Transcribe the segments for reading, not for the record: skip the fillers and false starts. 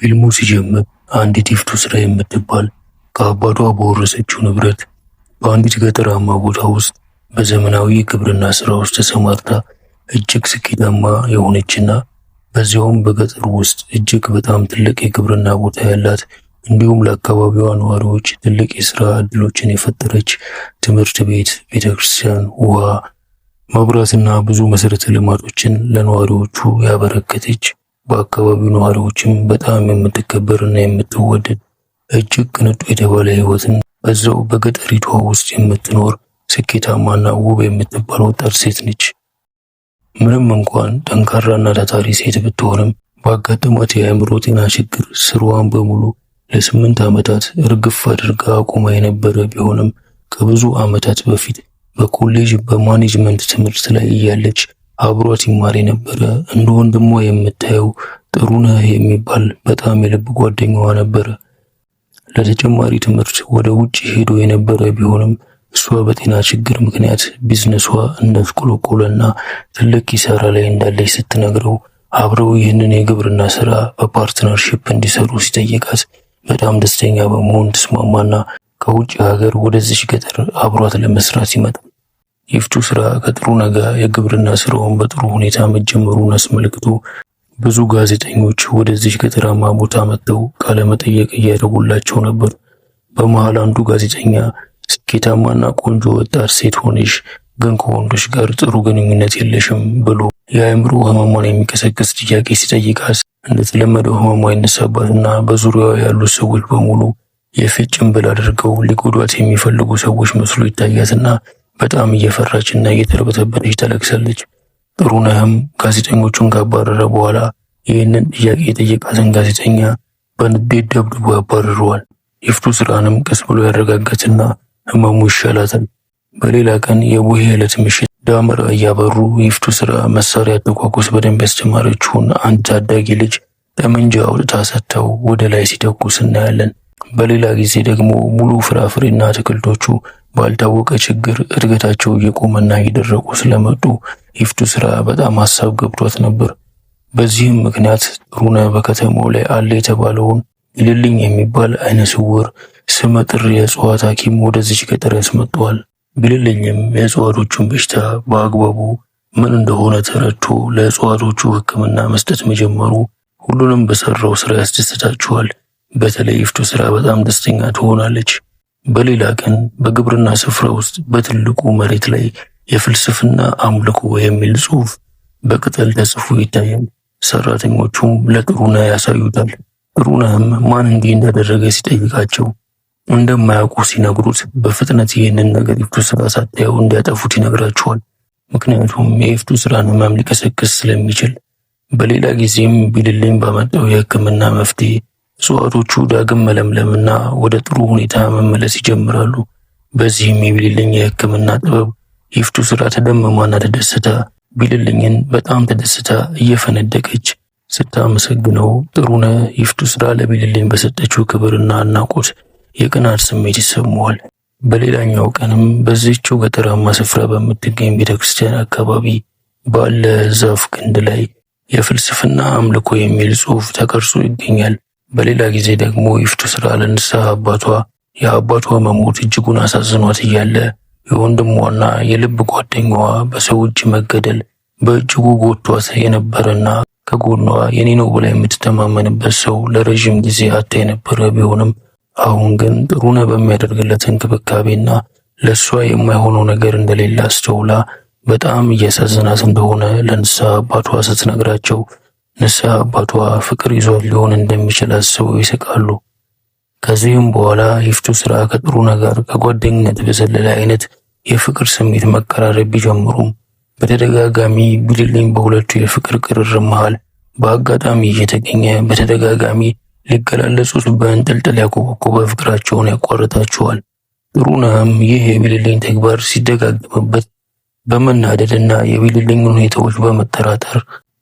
ፊልሙ ሲጀምር አንዲት ይፍቱ ስራ የምትባል ከአባቷ በወረሰችው ንብረት በአንዲት ገጠራማ ቦታ ውስጥ በዘመናዊ የግብርና ስራ ውስጥ ተሰማርታ እጅግ ስኬታማ የሆነችና በዚያውም በገጠር ውስጥ እጅግ በጣም ትልቅ የግብርና ቦታ ያላት እንዲሁም ለአካባቢዋ ነዋሪዎች ትልቅ የስራ እድሎችን የፈጠረች ትምህርት ቤት፣ ቤተክርስቲያን፣ ውሃ፣ መብራትና ብዙ መሰረተ ልማቶችን ለነዋሪዎቹ ያበረከተች በአካባቢው ነዋሪዎችም በጣም የምትከበርና የምትወደድ እጅግ ቅንጡ የተባለ ህይወትን በዛው በገጠሪቷ ውስጥ የምትኖር ስኬታማና ውብ የምትባል ወጣት ሴት ነች። ምንም እንኳን ጠንካራና ታታሪ ሴት ብትሆንም ባጋጠማት የአእምሮ ጤና ችግር ስራዋን በሙሉ ለ8 ዓመታት እርግፍ አድርጋ አቁማ የነበረ ቢሆንም፣ ከብዙ ዓመታት በፊት በኮሌጅ በ management ትምህርት ላይ እያለች አብሯት ይማር የነበረ እንደ ወንድሟ የምታየው ጥሩነህ የሚባል በጣም የልብ ጓደኛዋ ነበረ። ለተጨማሪ ትምህርት ወደ ውጭ ሄዶ የነበረ ቢሆንም እሷ በጤና ችግር ምክንያት ቢዝነሷ እንዳሽቆለቆለና ትልቅ ኪሳራ ላይ እንዳለች ስትነግረው አብረው ይህንን የግብርና ስራ በ partnership እንዲሰሩ ሲጠይቃት በጣም ደስተኛ በመሆን ትስማማና ከውጭ ሀገር ወደዚች ገጠር አብሯት ለመስራት ይመጣል። ይፍቱ ስራ ከጥሩነህ ጋር የግብርና ስራውን በጥሩ ሁኔታ መጀመሩን አስመልክቶ ብዙ ጋዜጠኞች ወደዚች ገጠራማ ቦታ መጥተው ቃለ መጠየቅ እያደረጉላቸው ነበር። በመሃል አንዱ ጋዜጠኛ ስኬታማና ቆንጆ ወጣት ሴት ሆነሽ ግን ከወንዶች ጋር ጥሩ ግንኙነት የለሽም ብሎ የአእምሮ ህመሟን የሚቀሰቅስ ጥያቄ ሲጠይቃት እንደተለመደው ህመሟ ይነሳባትና በዙሪያዋ ያሉት ሰዎች በሙሉ የፊት ጭንብል አድርገው ሊጎዷት የሚፈልጉ ሰዎች መስሎ ይታያትና በጣም እየፈራችና እየተርበተበተች ታለቅሳለች። ጥሩነህም ጋዜጠኞቹን ካባረረ በኋላ ይህንን ጥያቄ የጠየቃትን ጋዜጠኛ በንዴት ደብድቦ ያባርረዋል። ይፍቱ ስራንም ቀስ ብሎ ያረጋጋትና ህመሙ ይሻላታል። በሌላ ቀን የቡሄ ዕለት ምሽት ዳመራ እያበሩ ይፍቱ ስራ መሳሪያ አተኳኩስ በደንብ ያስተማረችውን አንድ ታዳጊ ልጅ ጠመንጃ አውጥታ ሰጥተው ወደ ላይ ሲተኩስ እናያለን። በሌላ ጊዜ ደግሞ ሙሉ ፍራፍሬና አትክልቶቹ ባልታወቀ ችግር እድገታቸው እየቆመና እየደረቁ ስለመጡ ይፍቱ ስራ በጣም ሀሳብ ገብቷት ነበር። በዚህም ምክንያት ጥሩነህ በከተማው ላይ አለ የተባለውን ይልልኝ የሚባል አይነ ስውር ስመጥር የእጽዋት ሐኪም ወደዚች ገጠር ያስመጠዋል። ቢልልኝም የእጽዋቶቹን በሽታ በአግባቡ ምን እንደሆነ ተረድቶ ለእጽዋቶቹ ሕክምና መስጠት መጀመሩ ሁሉንም በሰራው ስራ ያስደስታቸዋል። በተለይ ይፍቱ ስራ በጣም ደስተኛ ትሆናለች። በሌላ ቀን በግብርና ስፍራ ውስጥ በትልቁ መሬት ላይ የፍልስፍና አምልኮ የሚል ጽሑፍ በቅጠል ተጽፎ ይታያል። ሰራተኞቹም ለጥሩነህ ያሳዩታል። ጥሩነህም ማን እንዲህ እንዳደረገ ሲጠይቃቸው እንደማያውቁ ሲነግሩት በፍጥነት ይህንን ነገር ይፍቱ ስራ ሳታየው እንዲያጠፉት ይነግራቸዋል። ምክንያቱም የይፍቱ ስራን ህመም ሊቀሰቅስ ስለሚችል። በሌላ ጊዜም ቢልልኝ ባመጣው የህክምና መፍትሄ እጽዋቶቹ ዳግም መለምለምና ወደ ጥሩ ሁኔታ መመለስ ይጀምራሉ። በዚህም የቢልልኝ የህክምና ጥበብ ይፍቱ ስራ ተደምማና ተደስታ ቢልልኝን በጣም ተደስታ እየፈነደቀች ስታመሰግነው ጥሩነህ ይፍቱ ስራ ለቢልልኝ በሰጠችው ክብርና አድናቆት የቅናት ስሜት ይሰማዋል። በሌላኛው ቀንም በዚህችው ገጠራማ ስፍራ በምትገኝ ቤተክርስቲያን አካባቢ ባለ ዛፍ ግንድ ላይ የፍልስፍና አምልኮ የሚል ጽሑፍ ተቀርጾ ይገኛል። በሌላ ጊዜ ደግሞ ይፍቱ ስራ ለንስሐ አባቷ የአባቷ መሞት እጅጉን አሳዝኗት እያለ የወንድሟና የልብ ጓደኛዋ በሰው እጅ መገደል በእጅጉ ጎድቷት የነበረና ከጎኗ የኔ ነው ብላ የምትተማመንበት ሰው ለረዥም ጊዜ አታ የነበረ ቢሆንም፣ አሁን ግን ጥሩነህ በሚያደርግለት እንክብካቤና ለእሷ የማይሆነው ነገር እንደሌለ አስተውላ በጣም እያሳዝናት እንደሆነ ለንስሐ አባቷ ስትነግራቸው ንስሐ አባቷ ፍቅር ይዟት ሊሆን እንደሚችል አስበው ይስቃሉ። ከዚህም በኋላ ይፍቱ ስራ ከጥሩነህ ጋር ከጓደኝነት በዘለለ አይነት የፍቅር ስሜት መቀራረብ ቢጀምሩም በተደጋጋሚ ቢልልኝ በሁለቱ የፍቅር ቅርርብ መሃል በአጋጣሚ እየተገኘ በተደጋጋሚ ሊገላለጹት በእንጥልጥል ያኮበኮበ ፍቅራቸውን ያቋርጣቸዋል። ጥሩነህም ይህ የቢልልኝ ተግባር ሲደጋገምበት በመናደድና የቢልልኝን ሁኔታዎች በመጠራጠር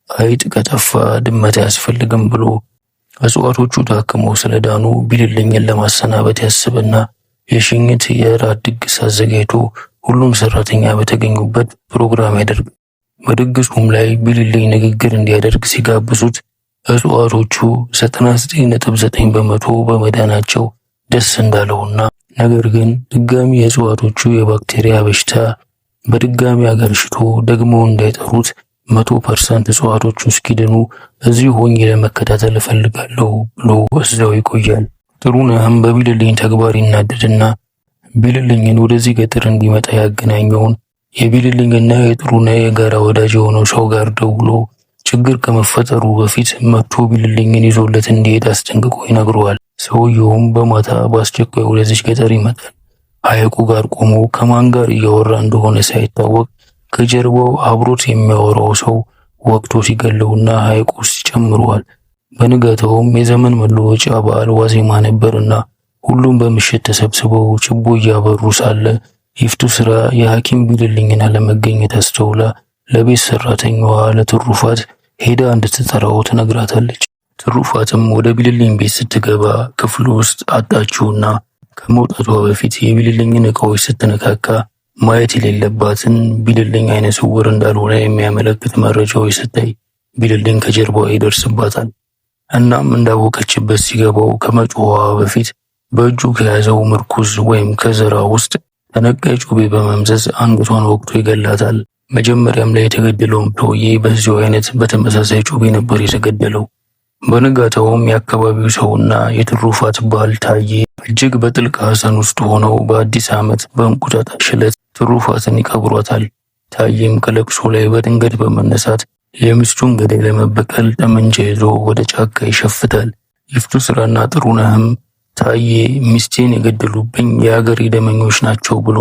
አይጥ ከጠፋ ድመት አያስፈልግም ብሎ እጽዋቶቹ ታክመው ስለዳኑ ቢልልኝን ለማሰናበት ያስብና የሽኝት የእራት ድግስ አዘጋጅቶ ሁሉም ሰራተኛ በተገኙበት ፕሮግራም ያደርጋል። በድግሱም ላይ ቢልልኝ ንግግር እንዲያደርግ ሲጋብዙት እጽዋቶቹ 99.9% በመዳናቸው ደስ እንዳለውና ነገር ግን ድጋሚ የእጽዋቶቹ የባክቴሪያ በሽታ በድጋሚ አገርሽቶ ደግሞ እንዳይጠሩት 100% እጽዋቶቹ እስኪድኑ እዚሁ ሆኜ ለመከታተል እፈልጋለሁ ብሎ እዚያው ይቆያል። ጥሩነህም በቢልልኝ ተግባር ይናደድና ቢልልኝን ወደዚህ ገጠር እንዲመጣ ያገናኘውን የቢልልኝና የጥሩነህ የጋራ ወዳጅ የሆነው ሰው ጋር ደውሎ ችግር ከመፈጠሩ በፊት መጥቶ ቢልልኝን ይዞለት እንዲሄድ አስጠንቅቆ ይነግረዋል። ሰውየውም በማታ በአስቸኳይ ወደዚች ገጠር ይመጣል። ሐይቁ ጋር ቆሞ ከማን ጋር እያወራ እንደሆነ ሳይታወቅ ከጀርባው አብሮት የሚያወራው ሰው ወቅቶ ሲገለውና ሐይቁ ውስጥ ጨምረዋል። በንጋታውም የዘመን መለወጫ በዓል ዋዜማ ነበርና ሁሉም በምሽት ተሰብስበው ችቦ እያበሩ ሳለ ይፍቱ ስራ የሐኪም ቢልልኝን አለመገኘት አስተውላ ለቤት ሰራተኛዋ ለትሩፋት ሄዳ እንድትጠራው ትነግራታለች። ትሩፋትም ወደ ቢልልኝ ቤት ስትገባ ክፍሉ ውስጥ አጣችውና ከመውጣቷ በፊት የቢልልኝን እቃዎች ስትነካካ ማየት የሌለባትን ቢልልኝ አይነ ስውር እንዳልሆነ የሚያመለክት መረጃዎች ስታይ ቢልልኝ ከጀርባዋ ይደርስባታል። እናም እንዳወቀችበት ሲገባው ከመጮኸዋ በፊት በእጁ ከያዘው ምርኩዝ ወይም ከዘራ ውስጥ ተነቃይ ጩቤ በመምዘዝ አንገቷን ወቅቶ ይገላታል። መጀመሪያም ላይ የተገደለውም ሰውዬ በዚሁ አይነት በተመሳሳይ ጩቤ ነበር የተገደለው። በንጋታውም የአካባቢው ሰውና የትሩፋት ባል ታዬ እጅግ በጥልቅ ሐዘን ውስጥ ሆነው በአዲስ ዓመት በእንቁጣጣሽ ዕለት ትሩፋትን ይቀብሯታል። ታዬም ከለቅሶ ላይ በድንገት በመነሳት የሚስቱን ገዳይ ለመበቀል ጠመንጃ ይዞ ወደ ጫካ ይሸፍታል። ይፍቱ ስራና ጥሩነህም ታዬ ሚስቴን የገደሉብኝ የአገሬ ደመኞች ናቸው ብሎ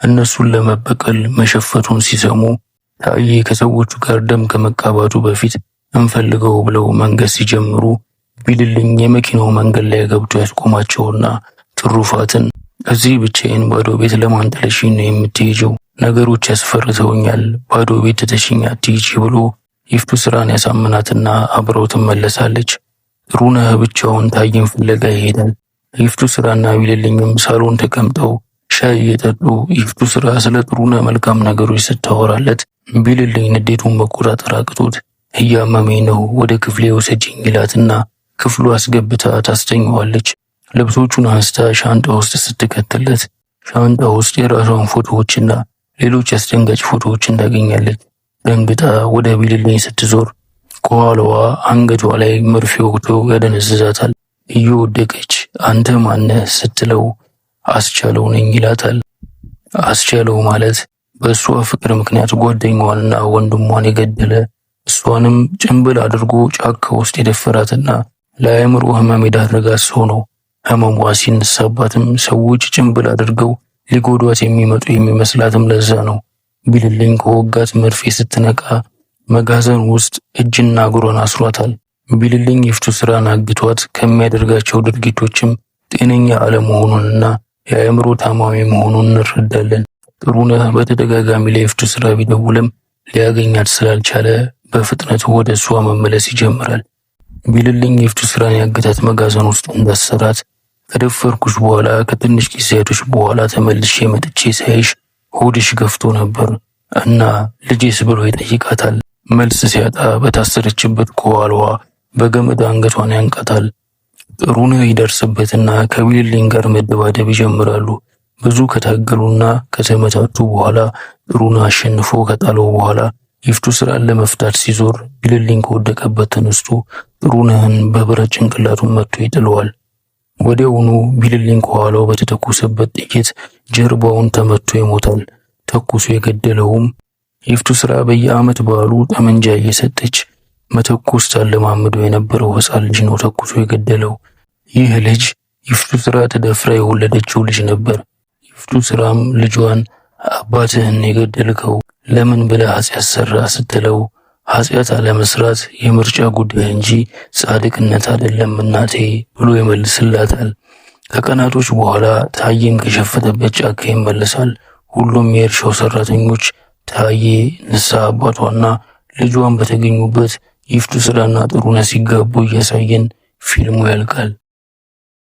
እነሱን ለመበቀል መሸፈቱን ሲሰሙ ታዬ ከሰዎቹ ጋር ደም ከመቃባቱ በፊት እንፈልገው ብለው መንገድ ሲጀምሩ ቢልልኝ የመኪናው መንገድ ላይ ገብቶ ያስቆማቸውና ትሩፋትን እዚህ ብቻዬን ባዶ ቤት ለማን ጥለሽኝ ነው የምትሄጂው? ነገሮች ያስፈርተውኛል፣ ባዶ ቤት ትተሽኝ አትሂጂ ብሎ ይፍቱ ስራን ያሳምናትና አብረው ትመለሳለች። ጥሩነህ ብቻውን ታዬን ፍለጋ ይሄዳል። ይፍቱ ስራና ቢልልኝም ሳሎን ተቀምጠው ሻይ እየጠጡ ይፍቱ ስራ ስለ ጥሩነህ መልካም ነገሮች ስታወራለት ቢልልኝ ንዴቱን መቆጣጠር አቅቶት እያመመኝ ነው ወደ ክፍሌ ውሰጂኝ ይላትና ክፍሉ አስገብታ ታስተኛዋለች። ልብሶቹን አንስታ ሻንጣ ውስጥ ስትከትለት ሻንጣ ውስጥ የራሷን ፎቶዎችና ሌሎች አስደንጋጭ ፎቶዎችን ታገኛለች። ደንግጣ ወደ ቢልልኝ ስትዞር ከኋላዋ አንገቷ ላይ መርፌ ወግቶ ያደነዝዛታል። እየወደቀች አንተ ማነህ ስትለው አስቻለው ነኝ ይላታል። አስቻለው ማለት በእሷ ፍቅር ምክንያት ጓደኛዋንና ወንድሟን የገደለ እሷንም ጭንብል አድርጎ ጫካ ውስጥ የደፈራትና ለአእምሮ ህመም የዳረጋት ሰው ነው። ህመሟ ሲነሳባትም ሰዎች ጭንብል አድርገው ሊጎዷት የሚመጡ የሚመስላትም ለዛ ነው። ቢልልኝ ከወጋት መርፌ ስትነቃ መጋዘን ውስጥ እጅና እግሯን አስሯታል። ቢልልኝ ይፍቱ ስራን አግቷት ከሚያደርጋቸው ድርጊቶችም ጤነኛ አለመሆኑንና የአእምሮ ታማሚ መሆኑን እንረዳለን። ጥሩነህ በተደጋጋሚ ለይፍቱ ስራ ቢደውልም ሊያገኛት ስላልቻለ በፍጥነት ወደ እሷ መመለስ ይጀምራል። ቢልልኝ ይፍቱ ስራን ያገታት መጋዘን ውስጥ እንዳሰራት ከደፈርኩሽ በኋላ ከትንሽ ጊዜያቶች በኋላ ተመልሼ መጥቼ ሳይሽ ሆድሽ ገፍቶ ነበር እና ልጄስ ብሎ ይጠይቃታል። መልስ ሲያጣ በታሰረችበት ከኋላዋ በገመድ አንገቷን ያንቃታል። ጥሩነህ ይደርስበትና ከቢልልኝ ጋር መደባደብ ይጀምራሉ። ብዙ ከታገሉና ከተመታቱ በኋላ ጥሩነህ አሸንፎ ከጣለው በኋላ ይፍቱ ስራን ለመፍታት ሲዞር ቢልልኝ ከወደቀበት ተነስቶ ጥሩነህን በብረት ጭንቅላቱን መትቶ ይጥለዋል። ወዲያውኑ ቢልልኝ ከኋላው በተተኮሰበት ጥይት ጀርባውን ተመቶ ይሞታል። ተኩሶ የገደለውም ይፍቱ ስራ በየዓመት በዓሉ ጠመንጃ እየሰጠች መተኮስ ታለማምደው የነበረው ሕፃን ልጅ ነው ተኩሶ የገደለው። ይህ ልጅ ይፍቱ ስራ ተደፍራ የወለደችው ልጅ ነበር። ይፍቱ ስራም ልጇን አባትህን የገደልከው ለምን ብለህ ኃጢአት ሰራ ስትለው ኃጢአት አለመስራት የምርጫ ጉዳይ እንጂ ጻድቅነት አይደለም እናቴ ብሎ ይመልስላታል። ከቀናቶች በኋላ ታዬም ከሸፈተበት ጫካ ይመለሳል። ሁሉም የእርሻው ሰራተኞች ታዬ፣ ንስሐ አባቷና ልጇን በተገኙበት ይፍቱ ስራና ጥሩነህ ሲጋቡ እያሳየን ፊልሙ ያልቃል።